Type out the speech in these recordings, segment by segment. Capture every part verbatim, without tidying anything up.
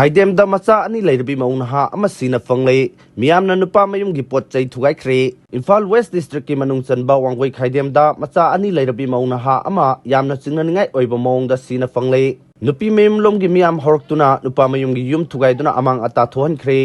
ꯈꯥꯏꯗꯦꯝꯗ ꯃꯆꯥ ꯑꯅꯤ ꯂꯩꯔꯕꯤ ꯃꯧ ꯅꯍꯥ ꯑꯃ ꯁꯤꯅ ꯐꯪꯂꯦ꯫ ꯃꯤꯌꯥꯝꯅ ꯅꯨꯄꯥ ꯃꯌꯨꯝꯒꯤ ꯄꯣꯠ ꯆꯩ ꯊꯨꯒꯥꯏꯈ꯭ꯔꯦ꯫ ꯏꯝꯐꯥꯜ ꯋꯦꯁ ꯗꯤꯁꯇ꯭ꯔꯤꯛꯀꯤ ꯃꯅꯨꯡ ꯆꯟꯕ ꯋꯥꯡꯒꯣꯏ ꯈꯥꯏꯗꯦꯝꯗ ꯃꯆꯥ ꯑꯅꯤ ꯂꯩꯔꯕꯤ ꯃꯧ ꯅꯍꯥ ꯑꯃ ꯌꯥꯝꯅ ꯆꯤꯡꯅꯅꯤꯡꯉꯥꯏ ꯑꯣꯏꯕ ꯃꯑꯣꯡꯗ ꯁꯤꯅ ꯐꯪꯂꯦ꯫ ꯅꯨꯄꯤ ꯃꯌꯨꯝꯂꯣꯝꯒꯤ ꯃꯤꯌꯥꯝ ꯍꯧꯔꯛꯇꯨꯅ ꯅꯨꯄꯥ ꯃꯌꯨꯝꯒꯤ ꯌꯨꯝ ꯊꯨꯒꯥꯏꯗꯨꯅ ꯑꯃꯥꯡ ꯑꯇꯥ ꯊꯣꯛꯍꯟꯈ꯭ꯔꯦ꯫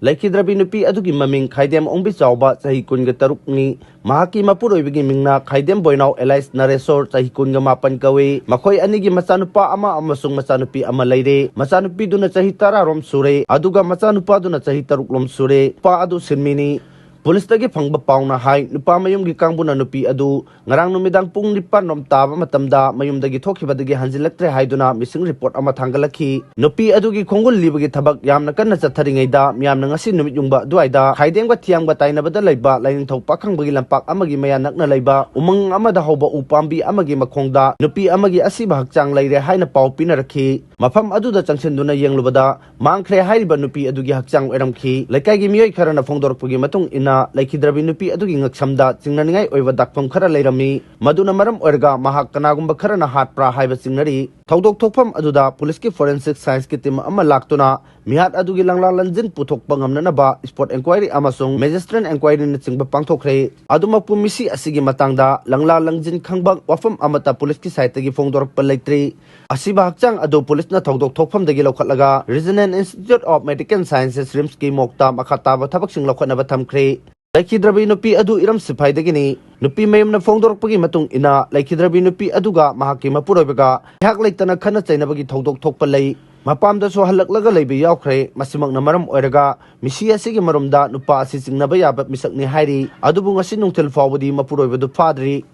ꯂꯩꯈꯤꯗ꯭ꯔꯕꯤ ꯅꯨꯄꯤ ꯑꯗꯨꯒꯤ ꯃꯃꯤꯡ ꯈꯥꯏꯗꯦꯝ ꯑꯣꯡꯕꯤ ꯆꯥꯎꯕ, ꯆꯍꯤ ꯀꯨꯟꯒ ꯇꯔꯨꯛꯅꯤ꯫ ꯃꯍꯥꯛꯀꯤ ꯃꯄꯨꯔꯣꯏꯕꯒꯤ ꯃꯤꯡꯅ ꯈꯥꯏꯗꯦꯝ ꯕꯣꯏꯅꯥꯎ ꯑꯦꯂꯥꯏꯁ ꯅꯔꯦꯁꯣꯔ, ꯆꯍꯤ ꯀꯨꯟꯒ ꯃꯥꯄꯟ ꯀꯧꯏ꯫ ꯃꯈꯣꯏ ꯑꯅꯤꯒꯤ ꯃꯆꯥꯅꯨꯄꯥ ꯑꯃ ꯑꯃꯁꯨꯡ ꯃꯆꯥꯅꯨꯄꯤ ꯑꯃ ꯂꯩꯔꯦ꯫ ꯃꯆꯥꯅꯨꯄꯤꯗꯨꯅ ꯆꯍꯤ ꯇꯔꯥꯔꯣꯝ ꯁꯨꯔꯦ, ꯑꯗꯨꯒ ꯃꯆꯥꯅꯨꯄꯥꯗꯨꯅ ꯆꯍꯤ ꯇꯔꯨꯛꯂꯣꯝ ꯁꯨꯔꯦ꯫ ꯅꯨꯄꯥ ꯑꯗꯨ ꯁꯤꯟꯃꯤꯅꯤ꯫ ꯄꯨꯂꯤꯁꯇꯒꯤ ꯐꯪꯕ ꯄꯥꯎꯅ ꯍꯥꯏ, ꯅꯨꯄꯥ ꯃꯌꯨꯝꯒꯤ ꯀꯥꯡꯕꯨꯅ ꯅꯨꯄꯤ ꯑꯗꯨ ꯉꯔꯥꯡ ꯅꯨꯃꯤꯗꯥꯡ ꯄꯨꯡ ꯅꯤꯄꯥꯟ ꯔꯣꯝ ꯇꯥꯕ ꯃꯇꯝꯗ ꯃꯌꯨꯝꯗꯒꯤ ꯊꯣꯛꯈꯤꯕꯗꯒꯤ ꯍꯟꯖꯤꯜꯂꯛꯇ꯭ꯔꯦ ꯍꯥꯏꯗꯨꯅ ꯃꯤꯁꯤꯡ ꯔꯤꯄꯣꯔꯠ ꯑꯃ ꯊꯥꯡꯒꯠꯂꯛꯈꯤ꯫ ꯅꯨꯄꯤ ꯑꯗꯨꯒꯤ ꯈꯣꯡꯒꯨꯜ ꯂꯤꯕꯒꯤ ꯊꯕꯛ ꯌꯥꯝꯅ ꯀꯟꯅ ꯆꯠꯊꯔꯤꯉꯩꯗ ꯃꯤꯌꯥꯝꯅ ꯉꯁꯤ ꯅꯨꯃꯤꯠ ꯌꯨꯡꯕ ꯑꯗꯨꯋꯥꯏꯗ ꯈꯥꯏꯗꯦꯝꯒ ꯊꯤꯌꯥꯝꯒ ꯇꯥꯏꯅꯕꯗ ꯂꯩꯕ ꯂꯥꯏꯅꯤꯡꯊꯧ ꯄꯥꯈꯪꯕꯒꯤ ꯂꯝꯄꯥꯛ ꯑꯃꯒꯤ ꯃꯌꯥ ꯅꯛꯅ ꯂꯩꯕ ꯎꯃꯪ ꯑꯃꯗ ꯍꯧꯕ ꯎ ꯄꯥꯝꯕꯤ ꯑꯃꯒꯤ ꯃꯈꯣꯡꯗ ꯅꯨꯄꯤ ꯑꯃꯒꯤ ꯑꯁꯤꯕ ꯍꯛꯆꯥꯡ ꯂꯩꯔꯦ ꯍꯥꯏꯅ ꯄꯥꯎ ꯄꯤꯅꯔꯛꯈꯤ꯫ ꯃꯐꯝ ꯑꯗꯨꯗ ꯆꯪꯁꯤꯟꯗꯨꯅ ꯌꯦꯡꯂꯨꯕꯗ ꯃꯥꯡꯈ꯭ꯔꯦ ꯍꯥꯏꯔꯤꯕ ꯅꯨꯄꯤ ꯑꯗꯨꯒꯤ ꯍꯛꯆꯥꯡ ꯑꯣꯏꯔꯝꯈꯤ꯫ ꯂꯩꯀꯥꯏꯒꯤ ꯃꯤꯑꯣꯏ ꯈꯔꯅ ꯐꯣꯡꯗꯣꯔꯛꯄꯒꯤ ꯃꯇꯨꯡ ꯏꯟꯅ, ꯂꯩꯈꯤꯗ꯭ꯔꯕꯤ ꯅꯨꯄꯤ ꯑꯗꯨꯒꯤ ꯉꯛꯁꯝꯗ ꯆꯤꯡꯅꯅꯤꯡꯉꯥꯏ ꯑꯣꯏꯕ ꯗꯥꯛꯐꯝ ꯈꯔ ꯂꯩꯔꯝꯃꯤ꯫ ꯃꯗꯨꯅ ꯃꯔꯝ ꯑꯣꯏꯔꯒ ꯃꯍꯥꯛ ꯀꯅꯥꯒꯨꯝꯕ ꯈꯔꯅ ꯍꯥꯠꯄ꯭ꯔꯥ ꯍꯥꯏꯕ ꯆꯤꯡꯅꯔꯤ꯫ ꯊꯧꯗꯣꯛ ꯊꯣꯛꯐꯝ ꯑꯗꯨꯗ ꯄꯨꯂꯤꯁꯀꯤ ꯐꯣꯔꯦꯟꯁꯤꯛ ꯁꯥꯏꯟꯁꯀꯤ ꯇꯤꯝ ꯑꯃ ꯂꯥꯛꯇꯨꯅ ꯃꯤꯍꯥꯠ ꯑꯗꯨꯒꯤ ꯂꯪꯂꯥ ꯂꯪꯖꯤꯟ ꯄꯨꯊꯣꯛꯄ ꯉꯝꯅꯅꯕ ꯁ꯭ꯄꯣꯠ ꯏꯟꯀ꯭ꯋꯥꯏꯔꯤ ꯑꯃꯁꯨꯡ ꯃꯦꯖꯤꯁꯇ꯭ꯔꯦꯠ ꯏꯟꯀ꯭ꯋꯥꯏꯔꯤꯅꯆꯤꯡꯕ ꯄꯥꯡꯊꯣꯛꯈ꯭ꯔꯦ꯫ ꯑꯗꯨꯃꯛꯄꯨ ꯃꯤꯁꯤ ꯑꯁꯤꯒꯤ ꯃꯇꯥꯡꯗ ꯂꯪꯂꯥ ꯂꯪꯖꯤꯟ ꯈꯪꯕ ꯋꯥꯐꯝ ꯑꯃꯠꯇ ꯄꯨꯂꯤꯁꯀꯤ ꯁꯥꯏꯠꯇꯒꯤ ꯐꯣꯡꯗꯣꯔꯛꯄ ꯂꯩꯇ꯭ꯔꯤ꯫ ꯑꯁꯤꯕ ꯍꯛꯆꯥꯡ ꯑꯗꯨ ꯄꯨꯂꯤꯁꯅ ꯊꯧꯗꯣꯛ ꯊꯣꯛꯐꯝꯗꯒꯤ ꯂꯧꯈꯠꯂꯒ Regional Institute of Medical Sciences, ꯔꯤꯝꯁꯀꯤ ꯃꯣꯛꯇ ꯃꯈꯥ ꯇꯥꯕ ꯊꯕꯛꯁꯤꯡ ꯂꯧꯈꯠꯅꯕ ꯊꯝꯈ꯭ꯔꯦ꯫ ꯂꯩꯈꯤꯗ꯭ꯔꯕꯤ ꯅꯨꯄꯤ ꯑꯗꯨ ꯏꯔꯝ ꯁꯤꯐꯥꯏꯗꯒꯤꯅꯤ꯫ ꯅꯨꯄꯤ ꯃꯌꯨꯝꯅ ꯐꯣꯡꯗꯣꯔꯛꯄꯒꯤ ꯃꯇꯨꯡ ꯏꯟꯅ, ꯂꯩꯈꯤꯗ꯭ꯔꯕꯤ ꯅꯨꯄꯤ ꯑꯗꯨꯒ ꯃꯍꯥꯛꯀꯤ ꯃꯄꯨꯔꯣꯏꯕꯒ ꯑꯩꯍꯥꯛ ꯂꯩꯇꯅ ꯈꯠꯅ ꯆꯩꯅꯕꯒꯤ ꯊꯧꯗꯣꯛ ꯊꯣꯛꯄ ꯂꯩ꯫ ꯃꯄꯥꯝꯗꯁꯨ ꯍꯜꯂꯛꯂꯒ ꯂꯩꯕ ꯌꯥꯎꯈ꯭ꯔꯦ꯫ ꯃꯁꯤꯃꯛꯅ ꯃꯔꯝ ꯑꯣꯏꯔꯒ ꯃꯤꯁꯤ ꯑꯁꯤꯒꯤ ꯃꯔꯨꯝꯗ ꯅꯨꯄꯥ ꯑꯁꯤ ꯆꯤꯡꯅꯕ ꯌꯥꯕ ꯃꯤꯁꯛꯅꯤ ꯍꯥꯏꯔꯤ꯫ ꯑꯗꯨꯕꯨ ꯉꯁꯤ ꯅꯨꯡꯊꯤꯜ ꯐꯥꯎꯕꯗꯤ ꯃꯄꯨꯔꯣꯏꯕꯗꯨ ꯐꯥꯗ꯭ꯔꯤ꯫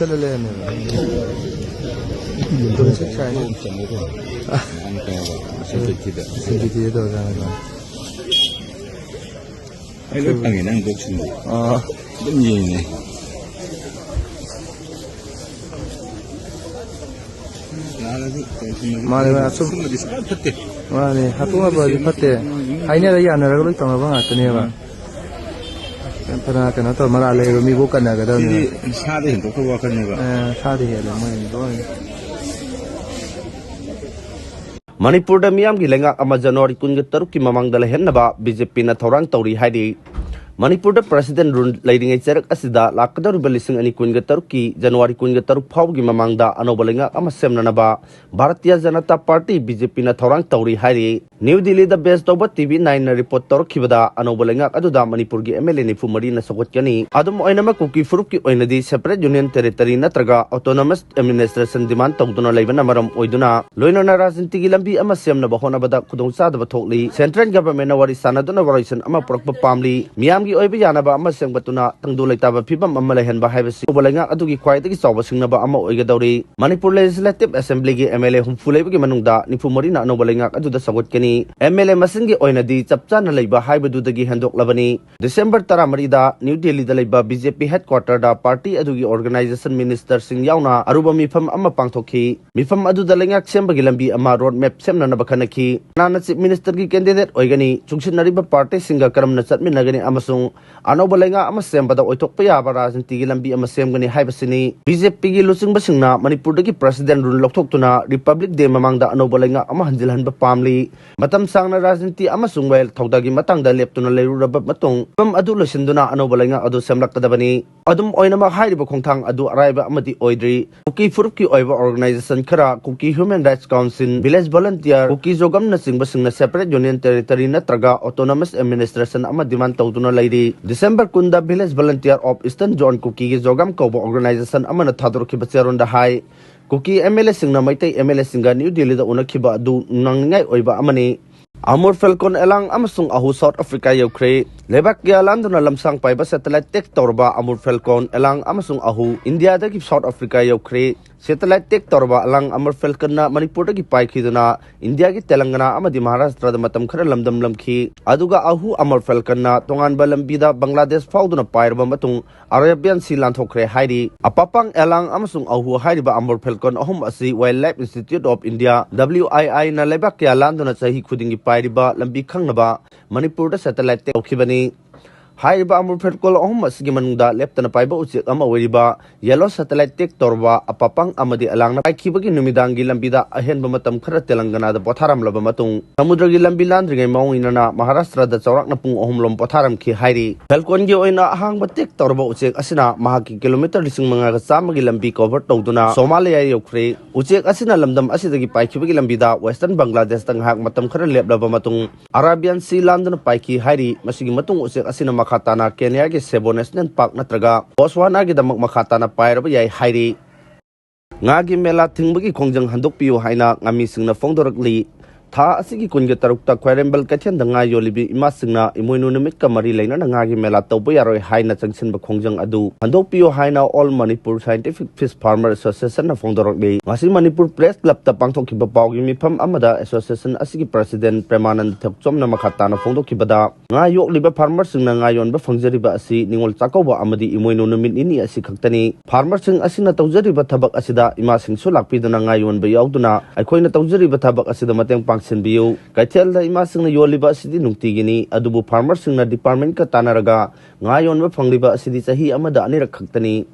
ꯆꯠꯂ ꯂꯩꯔꯝꯃꯦꯕ꯫ ꯇ꯭ꯋꯦꯟꯇꯤ ꯁꯤꯛꯁ ꯍꯥꯏꯅꯤ꯫ ꯁꯤꯟꯇꯤꯇꯤꯗ ꯇꯧꯔꯖꯥꯠꯅꯤꯀꯣ꯫ ꯑꯩ ꯂꯣꯏ ꯐꯪꯉꯦ ꯅꯪ ꯕꯣꯛꯁꯤꯡꯗꯣ꯫ ꯑꯥ꯫ ꯑꯗꯨꯝ ꯌꯦꯡꯉꯦ꯫ ꯃꯥꯅꯦ, ꯃꯥꯅꯦ, ꯑꯆꯨꯝ-, ꯁꯨꯝꯕꯗꯤ ꯁꯨꯡꯐꯠ ꯐꯠꯇꯦ꯫ ꯃꯥꯅꯦ, ꯍꯥꯠꯇꯣꯛꯅꯕꯗꯤ ꯐꯠꯇꯦ꯫ ꯍꯥꯏꯅꯔ ꯌꯥꯅꯔꯒ ꯂꯣꯏ ꯇꯧꯅꯕ ꯉꯥꯛꯇꯅꯦꯕ꯫ ꯎꯝ꯫ ꯐꯅ ꯀꯩꯅꯣ ꯇꯧꯔ ꯃꯔꯥꯜ ꯂꯩꯕ ꯃꯤꯕꯨ ꯀꯟꯅꯒꯗꯕꯅꯦꯕ꯫ ꯁꯤꯗꯤ ꯁꯥꯗ ꯍꯦꯟꯗꯣꯛꯇꯕ ꯋꯥꯈꯜꯅꯦꯕ꯫ ꯑꯦ, ꯁꯥꯗ ꯍꯦꯜꯂꯦ ꯃꯣꯏ ꯂꯣꯏ꯫ ꯃꯅꯤꯄꯨꯔꯗ ꯃꯤꯌꯥꯝꯒꯤ ꯂꯩꯉꯥꯛ ꯑꯃ ꯖꯅꯋꯥꯔꯤ ꯀꯨꯟꯒ ꯇꯔꯨꯛꯀꯤ ꯃꯃꯥꯡꯗ ꯂꯩꯍꯟꯅꯕ ꯕꯤ ꯖꯦ ꯄꯤꯅ ꯊꯧꯔꯥꯡ ꯇꯧꯔꯤ ꯍꯥꯏꯔꯤ꯫ ꯃꯅꯤꯄꯨꯔꯗ president rule ꯂꯩꯔꯤꯉꯩ ꯆꯩꯔꯛ ꯑꯁꯤꯗ ꯂꯥꯛꯀꯗꯧꯔꯤꯕ ꯂꯤꯁꯤꯡ ꯑꯅꯤ ꯀꯨꯟꯒ ꯇꯔꯨꯛꯀꯤ ꯖꯅꯋꯥꯔꯤ ꯀꯨꯟꯒ ꯇꯔꯨꯛ ꯐꯥꯎꯕꯒꯤ ꯃꯃꯥꯡꯗ ꯑꯅꯧꯕ ꯂꯩꯉꯥꯛ ꯑꯃ ꯁꯦꯝꯅꯅꯕ Bharatiya Janata party, B J ꯄꯤꯅ ꯊꯧꯔꯥꯡ ꯇꯧꯔꯤ ꯍꯥꯏꯔꯤ꯫ ꯅ꯭ꯌꯨ ꯗꯤꯜꯂꯤꯗ base ꯇꯧꯕ ꯇꯤ ꯚꯤ ꯅꯥꯏꯟꯅ report ꯇꯧꯔꯛꯈꯤꯕꯗ, ꯑꯅꯧꯕ ꯂꯩꯉꯥꯛ ꯑꯗꯨꯗ ꯃꯅꯤꯄꯨꯔꯒꯤ ꯑꯦꯝ ꯑꯦꯜ ꯑꯦ ꯅꯤꯐꯨ ꯃꯔꯤꯅ ꯁꯧꯒꯠꯀꯅꯤ꯫ ꯑꯗꯨꯝ ꯑꯣꯏꯅꯃꯛ, ꯀꯨꯀꯤ ꯐꯨꯔꯨꯞꯀꯤ ꯑꯣꯏꯅꯗꯤ separate union territory ꯅꯠꯇ꯭ꯔꯒ autonomous administration demand ꯇꯧꯗꯨꯅ ꯂꯩꯕꯅ ꯃꯔꯝ ꯑꯣꯏꯗꯨꯅ, ꯂꯣꯏꯅꯅ ꯔꯥꯖꯅꯤꯇꯤꯒꯤ ꯂꯝꯕꯤ ꯑꯃ ꯁꯦꯝꯅꯕ ꯍꯣꯠꯅꯕꯗ ꯈꯨꯗꯣꯡꯆꯥꯗꯕ ꯊꯣꯛꯂꯤ꯫ Central governmentꯅ ꯋꯥꯔꯤ ꯁꯥꯟꯅꯗꯨꯅ ꯋꯥꯔꯣꯏꯁꯤꯟ ꯑꯃ ꯄꯨꯔꯛꯄ ꯄꯥꯝꯂꯤ꯫ ꯃꯤꯌꯥꯝꯒꯤ ꯑꯣꯏꯕ ꯌꯥꯅꯕ ꯑꯃ ꯁꯦꯝꯒꯠꯇꯨꯅ ꯇꯪꯗꯨ ꯂꯩꯇꯥꯕ ꯐꯤꯕꯝ ꯑꯃ ꯂꯩꯍꯟꯕ ꯍꯥꯏꯕꯁꯤ ꯑꯅꯧꯕ ꯂꯩꯉꯥꯛ ꯑꯗꯨꯒꯤ ꯈ꯭ꯋꯥꯏꯗꯒꯤ ꯆꯥꯎꯕ ꯁꯤꯡꯅꯕ ꯑꯃ ꯑꯣꯏꯒꯗꯧꯔꯤ꯫ ꯃꯅꯤꯄꯨꯔ Legislative Assemblyꯒꯤ ꯑꯦꯝ ꯑꯦꯜ ꯑꯦ ꯍꯨꯝꯐꯨ ꯂꯩꯕꯒꯤ ꯃꯅꯨꯡꯗ ꯅꯤꯐꯨ ꯃꯔꯤꯅ ꯑꯅꯧꯕ ꯂꯩꯉꯥꯛ ꯑꯗꯨꯗ ꯁꯧꯒꯠꯀꯅꯤ꯫ ꯑꯦꯝ ꯑꯦꯜ ꯑꯦ ꯃꯁꯤꯡꯒꯤ ꯑꯣꯏꯅꯗꯤ ꯆꯞ ꯆꯥꯅ ꯂꯩꯕ ꯍꯥꯏꯕꯗꯨꯗꯒꯤ ꯍꯦꯟꯗꯣꯛꯂꯕꯅꯤ꯫ ꯗꯤꯁꯦꯝꯕꯔ ꯇꯔꯥꯃꯔꯤꯗ ꯅ꯭ꯌꯨ ꯗꯤꯜꯂꯤꯗ ꯂꯩꯕ ꯕꯤ ꯖꯦ ꯄꯤ headquarterꯗ party ꯑꯗꯨꯒꯤ organization ministerꯁꯤꯡ ꯌꯥꯎꯅ ꯑꯔꯨꯕ ꯃꯤꯐꯝ ꯑꯃ ꯄꯥꯡꯊꯣꯛꯈꯤ꯫ ꯃꯤꯐꯝ ꯑꯗꯨꯗ ꯂꯩꯉꯥꯛ ꯁꯦꯝꯕꯒꯤ ꯂꯝꯕꯤ ꯑꯃ road map ꯁꯦꯝꯅꯅꯕ ꯈꯟꯅꯈꯤ꯫ ꯀꯅꯥꯅ chief ministerꯒꯤ candidate ꯑꯣꯏꯒꯅꯤ, ꯆꯨꯡꯁꯤꯟꯅꯔꯤꯕ partyꯁꯤꯡꯒ ꯀꯔꯝꯅ ꯆꯠꯃꯤꯟꯅꯒꯅꯤ ꯑꯃꯁꯨꯡ ꯑꯅꯧꯕ ꯂꯩꯉꯥꯛ ꯑꯃ ꯁꯦꯝꯕꯗ ꯑꯣꯏꯊꯣꯛꯄ ꯌꯥꯕ ꯔꯥꯖꯅꯤꯇꯤꯒꯤ ꯂꯝꯕꯤ ꯑꯃ ꯁꯦꯝꯒꯅꯤ ꯍꯥꯏꯕꯁꯤꯅꯤ꯫ ꯕꯤ ꯖꯦ ꯄꯤꯒꯤ ꯂꯨꯆꯤꯡꯕꯁꯤꯡꯅ ꯃꯅꯤꯄꯨꯔꯗꯒꯤ president rule ꯂꯧꯊꯣꯛꯇꯨꯅ Republic Day ꯃꯃꯥꯡꯗ ꯑꯅꯧꯕ ꯂꯩꯉꯥꯛ ꯑꯃ ꯍꯟꯖꯤꯜꯍꯟꯕ ꯄꯥꯝꯂꯤ꯫ ꯃꯇꯝ ꯁꯥꯡꯅ ꯔꯥꯖꯅꯤꯇꯤ ꯑꯃꯁꯨꯡ ꯋꯥꯌꯦꯜ ꯊꯧꯗꯥꯒꯤ ꯃꯇꯥꯡꯗ ꯂꯦꯞꯇꯨꯅ ꯂꯩꯔꯨꯔꯕ ꯃꯇꯨꯡ, ꯐꯤꯚꯝ ꯑꯗꯨ ꯂꯣꯏꯁꯤꯟꯗꯨꯅ ꯑꯅꯧꯕ ꯂꯩꯉꯥꯛ ꯑꯗꯨ ꯁꯦꯝꯂꯛꯀꯗꯕꯅꯤ꯫ ꯑꯗꯨꯝ ꯑꯣꯏꯅꯃꯛ, ꯍꯥꯏꯔꯤꯕ ꯈꯣꯡꯊꯥꯡ ꯑꯗꯨ ꯑꯔꯥꯏꯕ ꯑꯃꯗꯤ ꯑꯣꯏꯗ꯭ꯔꯤ꯫ ꯀꯨꯀꯤ ꯐꯨꯔꯨꯞꯀꯤ ꯑꯣꯏꯕ organization ꯈꯔ, Kuki Human Rights Council, Village Volunteer, Kuki Zogam ꯅꯆꯤꯡꯕꯁꯤꯡꯅ separate union territory ꯅꯠꯇ꯭ꯔꯒ autonomous administration ꯑꯃ demand ꯇꯧꯗꯨꯅ ꯂꯩꯔꯤ꯫ ꯗꯤꯁꯦꯝꯕꯔ ꯀꯨꯟꯗ Village Volunteer of Eastern Zone Kukiꯒꯤ ꯖꯣꯒꯥꯝ ꯀꯧꯕ organization ꯑꯃꯅ ꯊꯥꯗꯣꯔꯛꯈꯤꯕ ꯆꯦꯔꯣꯜꯗ ꯍꯥꯏ, ꯀꯨꯀꯤ ꯑꯦꯝ ꯑꯦꯜ ꯑꯦꯁꯤꯡꯅ ꯃꯩꯇꯩ ꯑꯦꯝ ꯑꯦꯜ ꯑꯦꯁꯤꯡꯒ ꯅ꯭ꯌꯨ ꯗꯤꯜꯂꯤꯗ ꯎꯅꯈꯤꯕ ꯑꯗꯨ ꯅꯨꯡꯅꯥꯡꯅꯤꯡꯉꯥꯏ ꯑꯣꯏꯕ ꯑꯃꯅꯤ꯫ ꯑꯃꯨꯔ ꯐꯦꯜꯀꯣꯟ ꯑꯦꯂꯥꯡ ꯑꯃꯁꯨꯡ ꯑꯍꯨ South Africa ꯌꯧꯈ꯭ꯔꯦ꯫ ꯂꯩꯕꯥꯛ ꯀꯌꯥ ꯂꯥꯟꯗꯨꯅ ꯂꯝꯁꯥꯡ ꯄꯥꯏꯕ satellite tag ꯇꯧꯔꯕ ꯑꯃꯨꯔ ꯐꯦꯜꯀꯣꯟ ꯑꯦꯂꯥꯡ ꯑꯃꯁꯨꯡ ꯑꯍꯨ ꯏꯟꯗꯤꯌꯥꯗꯒꯤ South Africa ꯌꯧꯈ꯭ꯔꯦ꯫ Satellite tag ꯇꯧꯔꯕ ꯑꯦꯂꯥꯡ ꯑꯃꯨꯔ ꯐꯦꯜꯀꯟꯅ ꯃꯅꯤꯄꯨꯔꯗꯒꯤ ꯄꯥꯏꯈꯤꯗꯨꯅ ꯏꯟꯗꯤꯌꯥꯒꯤ ꯇꯦꯂꯪꯒꯅꯥ ꯑꯃꯗꯤ ꯃꯍꯥꯔꯥꯁꯇ꯭ꯔꯗ ꯃꯇꯝ ꯈꯔ ꯂꯝꯗꯝꯂꯝꯈꯤ꯫ ꯑꯗꯨꯒ ꯑꯍꯨ ꯑꯃꯨꯔ ꯐꯦꯜꯀꯟꯅ ꯇꯣꯉꯥꯟꯕ ꯂꯝꯕꯤꯗ ꯕꯪꯒ꯭ꯂꯥꯗꯦꯁ ꯐꯥꯎꯗꯨꯅ ꯄꯥꯏꯔꯕ ꯃꯇꯨꯡ Arabian Sea ꯂꯥꯟꯊꯣꯛꯈ꯭ꯔꯦ ꯍꯥꯏꯔꯤ꯫ ꯑꯄꯥꯄꯥꯡ ꯑꯦꯂꯥꯡ ꯑꯃꯁꯨꯡ ꯑꯍꯨ ꯍꯥꯏꯔꯤꯕ ꯑꯃꯨꯔ ꯐꯦꯜꯀꯟ ꯑꯍꯨꯝ ꯑꯁꯤ Wildlife Institute of India, W I I ꯅ ꯂꯩꯕꯥꯛ ꯀꯌꯥ ꯂꯥꯟꯗꯨꯅ ꯆꯍꯤ ꯈꯨꯗꯤꯡꯒꯤ ꯄꯥꯏꯔꯤꯕ ꯂꯝꯕꯤ ꯈꯪꯅꯕ ꯃꯅꯤꯄꯨꯔꯗ satellite ꯇꯧꯈꯤꯕꯅꯤ꯫ ꯍꯥꯏꯔꯤꯕ ꯑꯃꯨꯔ ꯐꯦꯠ ꯀꯣꯜ ꯑꯍꯨꯝ ꯑꯁꯤꯒꯤ ꯃꯅꯨꯡꯗ ꯂꯦꯞꯇꯅ ꯄꯥꯏꯕ ꯎꯆꯦꯛ ꯑꯃ ꯑꯣꯏꯔꯤꯕ ꯌꯦꯂꯣ ꯁꯦꯇꯦꯂꯥꯏꯠ ꯇꯦꯛ ꯇꯧꯔꯕ ꯑꯄꯥꯄꯥꯡ ꯑꯃꯗꯤ ꯑꯂꯥꯡꯅ ꯄꯥꯏꯈꯤꯕꯒꯤ ꯅꯨꯃꯤꯗꯥꯡꯒꯤ ꯂꯝꯕꯤꯗ ꯑꯍꯦꯟꯕ ꯃꯇꯝ ꯈꯔ ꯇꯦꯂꯪꯒꯅꯥꯗ ꯄꯣꯊꯥꯔꯝꯂꯕ ꯃꯇꯨꯡ, ꯁꯃꯨꯗ꯭ꯔꯒꯤ ꯂꯝꯕꯤ ꯂꯥꯟꯗ꯭ꯔꯤꯉꯩ ꯃꯑꯣꯡ ꯏꯟꯅꯅ ꯃꯍꯥꯔꯥꯁꯇ꯭ꯔꯗ ꯆꯥꯎꯔꯥꯛꯅ ꯄꯨꯡ ꯑꯍꯨꯝ ꯂꯣꯝ ꯄꯣꯊꯥꯔꯝꯈꯤ ꯍꯥꯏꯔꯤ꯫ ꯐꯦꯜꯀꯣꯟꯒꯤ ꯑꯣꯏꯅ ꯑꯍꯥꯡꯕ ꯇꯦꯛ ꯇꯧꯔꯕ ꯎꯆꯦꯛ ꯑꯁꯤꯅ ꯃꯍꯥꯛꯀꯤ ꯀꯤꯂꯣꯃꯤꯇꯔ ꯂꯤꯁꯤꯡ ꯃꯉꯥꯒ ꯆꯥꯝꯃꯒꯤ ꯂꯝꯕꯤ ꯀꯣꯚꯔ ꯇꯧꯗꯨꯅ ꯁꯣꯃꯥꯂꯤꯌꯥ ꯌꯧꯈ꯭ꯔꯦ꯫ ꯎꯆꯦꯛ ꯑꯁꯤꯅ ꯂꯝꯗꯝ ꯑꯁꯤꯗꯒꯤ ꯄꯥꯏꯈꯤꯕꯒꯤ ꯂꯝꯕꯤꯗ ꯋꯦꯁꯇꯔꯟ ꯕꯪꯒ꯭ꯂꯥꯗꯦꯁꯇ ꯉꯥꯏꯍꯥꯛ ꯃꯇꯝ ꯈꯔ ꯂꯦꯞꯂꯕ ꯃꯇꯨꯡ, ꯑꯔꯥꯕꯤꯌꯥꯟ ꯁꯤ ꯂꯥꯟꯗꯨꯅ ꯄꯥꯏꯈꯤ ꯍꯥꯏꯔꯤ꯫ ꯃꯁꯤꯒꯤ ꯃꯇꯨꯡ ꯎꯆꯦꯛ ꯑꯁꯤꯅ ꯃꯈꯥ ꯇꯥꯅ ꯀꯦꯅꯤꯌꯥꯒꯤ ꯁꯦꯕꯣ ꯅꯦꯁꯅꯦꯜ ꯄꯥꯔꯛ ꯅꯠꯇ꯭ꯔꯒ ꯕꯣꯠꯁꯋꯥꯅꯥꯒꯤꯗꯃꯛ ꯃꯈꯥ ꯇꯥꯅ ꯄꯥꯏꯔꯕ ꯌꯥꯏ ꯍꯥꯏꯔꯤ꯫ ꯉꯥꯒꯤ ꯃꯦꯂꯥ ꯊꯤꯡꯕꯒꯤ ꯈꯣꯡꯖꯪ ꯍꯟꯗꯣꯛꯄꯤꯌꯨ ꯍꯥꯏꯅ ꯉꯥꯃꯤꯁꯤꯡꯅ ꯐꯣꯡꯗꯣꯔꯛꯂꯤ꯫ ꯊꯥ ꯑꯁꯤꯒꯤ ꯀꯨꯟꯒ ꯇꯔꯨꯛꯇ ꯈ꯭ꯋꯥꯏꯔꯦꯝꯕꯜ ꯀꯩꯊꯦꯜꯗ ꯉꯥ ꯌꯣꯜꯂꯤꯕꯤ ꯏꯃꯥꯁꯤꯡꯅ ꯏꯃꯣꯏꯅꯨ ꯅꯨꯃꯤꯠꯀ ꯃꯔꯤ ꯂꯩꯅꯅ ꯉꯥꯒꯤ ꯃꯦꯂꯥ ꯇꯧꯕ ꯌꯥꯔꯣꯏ ꯍꯥꯏꯅ ꯆꯪꯁꯤꯟꯕ ꯈꯣꯡꯖꯪ ꯑꯗꯨ ꯍꯟꯗꯣꯛꯄꯤꯌꯨ ꯍꯥꯏꯅ All Manipur Scientific Fish Farmer Association ꯅ ꯐꯣꯡꯗꯣꯔꯛꯂꯤ꯫ ꯉꯁꯤ ꯃꯅꯤꯄꯨꯔ ꯄ꯭ꯔꯦꯁ ꯀ꯭ꯂꯕꯇ ꯄꯥꯡꯊꯣꯛꯈꯤꯕ ꯄꯥꯎꯒꯤ ꯃꯤꯐꯝ ꯑꯃꯗ ꯑꯦꯁꯣꯁꯤꯌꯦꯁꯟ ꯑꯁꯤꯒꯤ ꯄ꯭ꯔꯁꯤꯗꯦꯟ ꯄ꯭ꯔꯦꯃꯥꯅꯟꯗ ꯊꯣꯛꯆꯣꯝꯅ ꯃꯈꯥ ꯇꯥꯅ ꯐꯣꯡꯗꯣꯛꯈꯤꯕꯗ, ꯉꯥ ꯌꯣꯛꯂꯤꯕ ꯐꯥꯔꯃꯔꯁꯤꯡꯅ ꯉꯥ ꯌꯣꯟꯕ ꯐꯪꯖꯔꯤꯕ ꯑꯁꯤ ꯅꯤꯉꯣꯜ ꯆꯥꯛꯀꯧꯕ ꯑꯃꯗꯤ ꯏꯃꯣꯏꯅꯨ ꯅꯨꯃꯤꯠ ꯅꯤꯅꯤ ꯑꯁꯤ ꯈꯛꯇꯅꯤ꯫ ꯐꯥꯔꯃꯔꯁꯤꯡ ꯑꯁꯤꯅ ꯇꯧꯖꯔꯤꯕ ꯊꯕꯛ ꯑꯁꯤꯗ ꯏꯃꯥꯁꯤꯡꯁꯨ ꯂꯥꯛꯄꯤꯗꯨꯅ ꯉꯥ ꯌꯣꯟꯕ ꯌꯥꯎꯗꯨꯅ ꯑꯩꯈꯣꯏꯅ ꯇꯧꯖꯔꯤꯕ ꯊꯕꯛ ꯑꯁꯤꯗ ꯃꯇꯦꯡ ꯄꯥꯡꯁꯤꯟꯕꯤꯌꯨ꯫ ꯀꯩꯊꯦꯜꯗ ꯏꯃꯥꯁꯤꯡꯅ ꯌꯣꯜꯂꯤꯕ ꯑꯁꯤꯗꯤ ꯅꯨꯡꯇꯤꯒꯤꯅꯤ, ꯑꯗꯨꯕꯨ ꯐꯥꯔꯃꯔꯁꯤꯡꯅ ꯗꯤꯄꯥꯔꯠꯃꯦꯟꯠꯀ ꯇꯥꯟꯅꯔꯒ ꯉꯥ ꯌꯣꯟꯕ ꯐꯪꯂꯤꯕ ꯑꯁꯤꯗꯤ ꯆꯍꯤ ꯑꯃꯗ ꯑꯅꯤꯔꯛ ꯈꯛꯇꯅꯤ꯫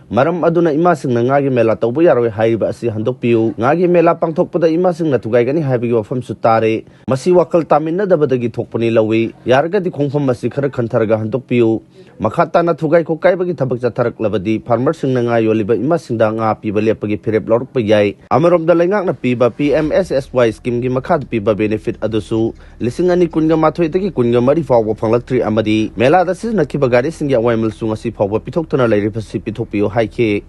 ꯃꯔꯝ ꯑꯗꯨꯅ ꯏꯃꯥꯁꯤꯡꯅ ꯉꯥꯒꯤ ꯃꯦꯂꯥ ꯇꯧꯕ ꯌꯥꯔꯣꯏ ꯍꯥꯏꯔꯤꯕ ꯑꯁꯤ ꯍꯟꯗꯣꯛꯄꯤꯌꯨ꯫ ꯉꯥꯒꯤ ꯃꯦꯂꯥ ꯄꯥꯡꯊꯣꯛꯄꯗ ꯏꯃꯥꯁꯤꯡꯅ ꯊꯨꯒꯥꯏꯒꯅꯤ ꯍꯥꯏꯕꯒꯤ ꯋꯥꯐꯝꯁꯨ ꯇꯥꯔꯦ꯫ ꯃꯁꯤ ꯋꯥꯈꯜ ꯇꯥꯃꯤꯟꯅꯗꯕꯗꯒꯤ ꯊꯣꯛꯄꯅꯤ ꯂꯧꯏ꯫ ꯌꯥꯔꯒꯗꯤ ꯈꯣꯡꯐꯝ ꯑꯁꯤ ꯈꯔ ꯈꯟꯊꯔꯒ ꯍꯟꯗꯣꯛꯄꯤꯌꯨ꯫ ꯃꯈꯥ ꯇꯥꯅ ꯊꯨꯒꯥꯏ ꯈꯣꯠꯀꯥꯏꯕꯒꯤ ꯊꯕꯛ ꯆꯠꯊꯔꯛꯂꯕꯗꯤ ꯐꯥꯔꯃꯔꯁꯤꯡꯅ ꯉꯥ ꯌꯣꯜꯂꯤꯕ ꯏꯃꯥꯁꯤꯡꯗ ꯉꯥ ꯄꯤꯕ ꯂꯦꯞꯄꯒꯤ ꯐꯤꯔꯦꯞ ꯂꯧꯔꯛꯄ ꯌꯥꯏ꯫ ꯑꯃꯔꯣꯝꯗ ꯂꯩꯉꯥꯛꯅ ꯄꯤꯕ P M S S Y ꯁ꯭ꯀꯤꯝꯒꯤ ꯃꯈꯥꯗ ꯄꯤꯕ ꯕꯦꯅꯤꯐꯤꯠ ꯑꯗꯨꯁꯨ ꯂꯤꯁꯤꯡ ꯑꯅꯤ ꯀꯨꯟꯒ ꯃꯥꯊꯣꯏꯗꯒꯤ ꯀꯨꯟꯒ ꯃꯔꯤ ꯐꯥꯎꯕ ꯐꯪꯂꯛꯇ꯭ꯔꯤ ꯑꯃꯗꯤ ꯃꯦꯂꯥꯗ ꯁꯤꯖꯤꯟꯅꯈꯤꯕ ꯒꯥꯔꯤꯁꯤꯡꯒꯤ ꯑꯋꯥꯏꯃꯜꯁꯨ ꯉꯁꯤ ꯐꯥꯎꯕ ꯄꯤꯊꯣꯛꯇꯨꯅ ꯂꯩꯔꯤꯕꯁꯤ ꯄꯤꯊꯣꯛꯄꯤꯌꯨ ꯍꯥꯏꯈꯤ꯫